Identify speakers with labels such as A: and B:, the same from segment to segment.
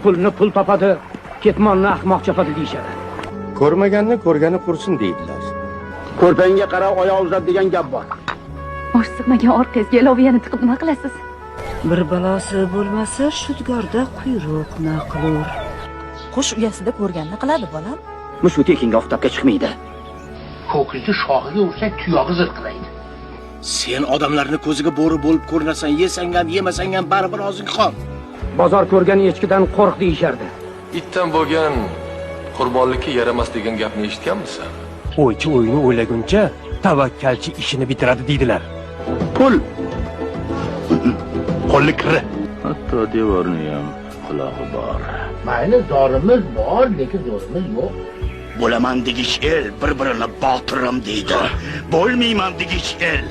A: Pulni pul topadi, ketmonni ahmoq chopadi deyishadi.
B: Ko'rmaganni ko'rgani qursin deydilar.
C: Ko'rpangga qarab oyoq uzat degan gap bor.
D: Osh sig'magan orqangizga iloviyani tiqib nima qilasiz?
E: Bir balosi bo'lmasa, shudgorda quyruq na qilur.
F: Qush uyasida ko'rganini qiladi, bolam.
A: Mushu tekinga oftobga chiqmaydi.
G: Ho'kizni shoxiga ursang tuyog'i zirqiraydi.
H: Sen odamlarni ko'ziga bo'ri bo'lib ko'rinasan, yesang ham, yemasang ham baribir og'zing qon.
A: Bozor ko'rgan echkidan qo'rq deyishardi.
I: Itdan bo'lgan qurbonlikka yaramas degan gapni eshitganmisan?
J: O'ychi o'yini o'ylaguncha tavakkalchi ishini bitiradi deydilar.
C: Pul qo'lni kiri.
K: Hatto devorni ham qulog'i bor.
G: Mayli, zorimiz bor, lekin zo'rimiz yo'q.
C: Bo'laman degish el bir-birini botirim deydi. Bo'lmayman degish el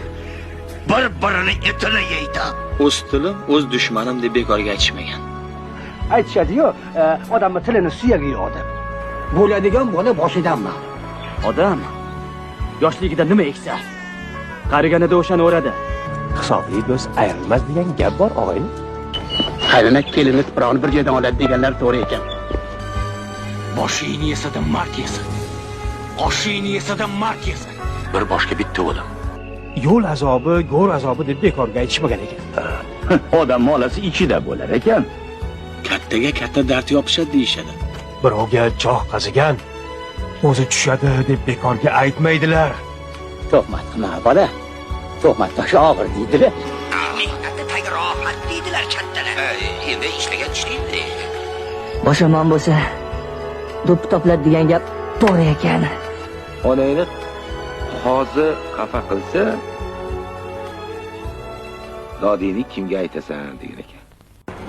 C: bir-birini etini yeydi.
L: O'z tilim o'z dushmanim deb bekorga aytishmagan.
A: Aytishadi-yu, odamning tilini suyagi yo'q deb. Bo'ladigan bola boshidanmi? Odam yoshligida nima eksa, qariganida o'shani o'radi.
J: Hisobli do'st ayrilmas degan gap bor, og'ayni.
C: Qaynona kelinni tuprog'ini bir joydan oladi deganlar to'g'ri ekan.
H: Boshingni yesa-da mard yesin. Oshingni yesa-da mard yesin.
K: Bir boshga bitta o'lim.
J: Yo'l azobi, go'r azobi deb bekorga aytishmagan ekan.
C: Odam molasi ichida bo'lar ekan.
H: Kattaga katta dard yopishadi deyishadi.
J: Birovga choh qazigan o'zi tushadi deb bekorga aytmaydilar.
A: Tuhmat qilma, bola. Tuhmat toshi og'ir deydilar.
C: Mehnatni tagi rohat deydilar kattalar.
K: Endi ishlagan ishlaydi.
E: Boshomon bo'lsa, do'ppi topiladi degan gap to'g'ri ekan.
I: Onangni qozi xafa qilsa, dodingni kimga aytasan degan ekan.